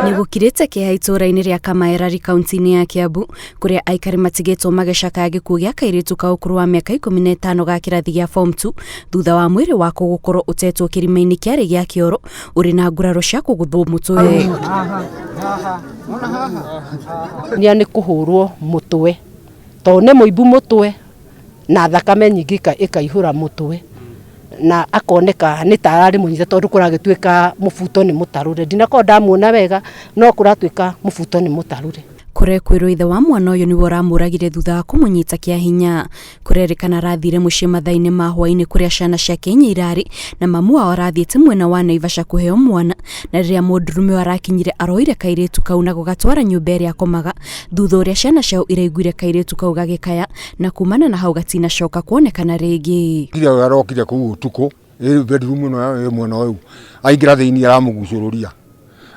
Nĩ gũkirĩte kĩeha itũũra-inĩ rĩa Kamaerari kaunti-inĩ ya Kiambu kũrĩa aikari matigĩtwo magĩcakaya gĩkuũ gĩa kairĩtu ka ũkũrũ wa mĩaka 15 ga kĩrathi gĩa form 2 thutha wa mwĩrĩ wako gũkorwo ũtetwo kĩrima-inĩ kĩarĩ gĩa kĩoro ũrĩ na nguraro cia kũgũthwo mũtwe. Nia nĩ kũhũrwo mũtwe tondũ nĩ mũimbu mũtwe na thakame nyingĩ ĩkaihũra mũtwe na akoneka nĩ ta ararĩ mũnyite tondũ kũragĩtuĩka mũbuto nĩ mũtarũre. Ndinakorwo ndamuona wega no kũratuĩka mũbuto nĩ mũtarũre. Kũrekwĩrwo ithe wa mwana ũyũ nĩwe ũramũragire thutha wa kũmũnyita kĩa hinya. Kũrerĩkana arathire mũciĩ mathaa-inĩ ma hwaĩ-inĩ kũrĩa ciana ciake inya irarĩ na mamu wao arathiĩte mwena wa Naivasha kũheo mwana, na rĩrĩa mũndũrũme ũyũ arakinyire aroire kairĩtu kau na gũgatwara nyũmba ĩrĩa akomaga thutha ũrĩa ciana ciao iraiguire kairĩtu kau gagĩkaya na kumana na hau gatinacoka kuonekana rĩngĩ. Kira arokire kũu ũtukũ bedroom ĩno ĩ mwena ũyũ, aingĩra thĩinĩ aramũgucũrũria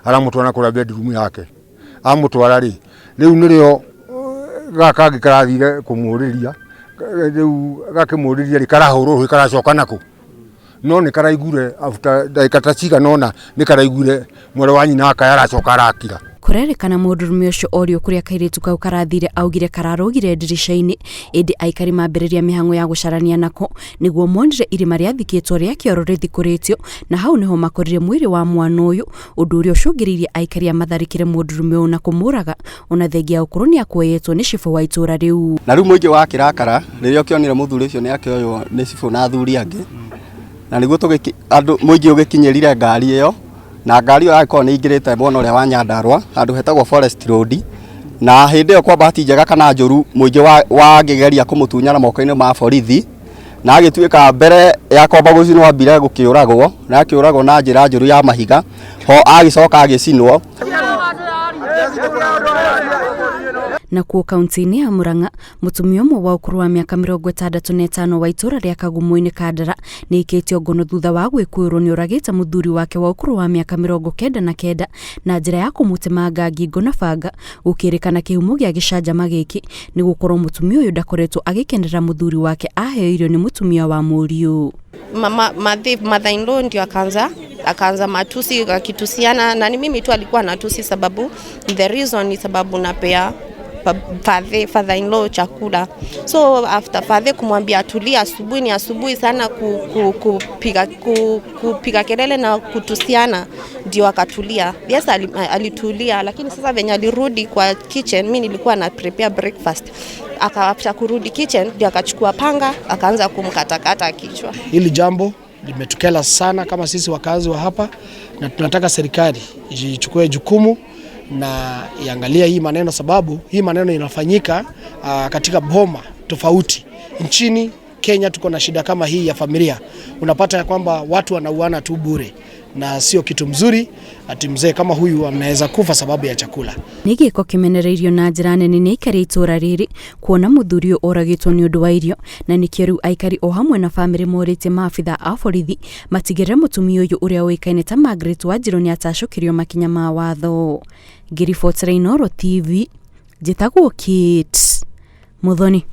aramũtwara kũrĩa bedroom yake, amũtwara rĩ rĩu nĩrĩo gaka kangĩ karathire kũmũrĩria, rĩu gakĩmũrĩria rĩ karahũrwo rũhĩ karacoka nakũ, no nĩ karaiguire after ndagĩka ta cigana ũna nĩ karaiguire mwarĩ wa nyina akaya aracoka arakira. Kũrerĩkana mũndũrũme ũcio orio kũrĩa kairĩtu kau karathire augire kararũgire ndirica-inĩ, ĩndĩ aikari mambĩrĩria mĩhang'o ya gũcarania nako nĩguo monire irima rĩathikĩtwo rĩa kĩoro rĩthikũrĩtio na hau nĩho makorire mwĩrĩ wa mwana ũyũ, ũndũ ũrĩa ũcũngĩrĩirie aikari a matharĩkĩre mũndũrũme ũyũ na kũmũraga ona thengia ya gũkorwo nĩ akuoyetwo nĩ cibũ wa itũũra rĩu. Na rĩu mũingĩ wa kĩrakara rĩrĩa ũkĩonire mũthuri ũcio nĩ akĩoywo nĩ cibũ na athuri angĩ, na nĩguo andũ mũingĩ ũgĩkinyĩrire ngari ĩyo, na ngari ĩyo yagĩkorwo nĩ ĩingĩrĩte mwena ũrĩa wa Nyandarua handũ hetagwo Forest Road, na hĩndĩ ĩyo kwa bahati njega kana njũru mũingĩ wangĩgeria kũmũtunyana moko-inĩ ma borithi, na agĩtuĩka mbere ya kwamba gũcinwo ambire gũkĩũragwo, na akĩũragwo na njĩra njũru ya mahiga, ho agĩcoka agĩcinwo. Nakuo kaunti-inĩ ya Murang'a mũtumia ũmwe wa ũkũrũ wa mĩaka 65 wa itũũra rĩa Kagumo-inĩ Kandara nĩ aikĩtio ngono thutha wa gwĩkũĩrwo nĩ ũragĩte mũthuri wake wa ũkũrũ wa mĩaka 99 na njĩra ya kũmũtemanga ngingo na banga, gũkĩrĩkana kĩhumo gĩa gĩcanjama gĩkĩ nĩ gũkorwo mũtumia ũyũ ndakoretwo agĩkenera mũthuri wake aheo irio nĩ mũtumia wa mũriũ. Mama mother-in-law ndio akaanza matusi akitusiana, na ni mimi tu alikuwa anatusi, sababu the reason ni sababu napea father-in-law chakula. So after father kumwambia atulie, asubuhi ni asubuhi sana kupiga kelele na kutusiana, ndio akatulia. Yes, alitulia, lakini sasa venye alirudi kwa kitchen, mimi nilikuwa na prepare breakfast. After kurudi kitchen ndio akachukua panga akaanza kumkatakata kichwa. Hili jambo limetukela sana kama sisi wakazi wa hapa, na tunataka serikali ichukue jukumu na iangalie hii maneno, sababu hii maneno inafanyika katika boma tofauti nchini Kenya. Tuko na shida kama hii ya familia, unapata ya kwamba watu wanauana tu bure, na sio kitu mzuri ati mzee kama huyu anaweza kufa sababu ya chakula. Nĩ gĩko kĩmenereirio na njĩra nene nĩ aikari a itũũra rĩrĩ kuona mũthuri ũyũ oragĩtwo nĩ ũndũ wa irio, na nĩkĩo rĩu aikari o hamwe na bamĩrĩ morĩtie maabitha a borithi matigĩrĩre mũtumia ũyũ ũrĩa ũĩkaine ta Margaret Wanjirũ nĩ atacũkĩrio makinya ma watho. Ngĩribotera Inooro TV, njĩtagwo Kate Muthoni.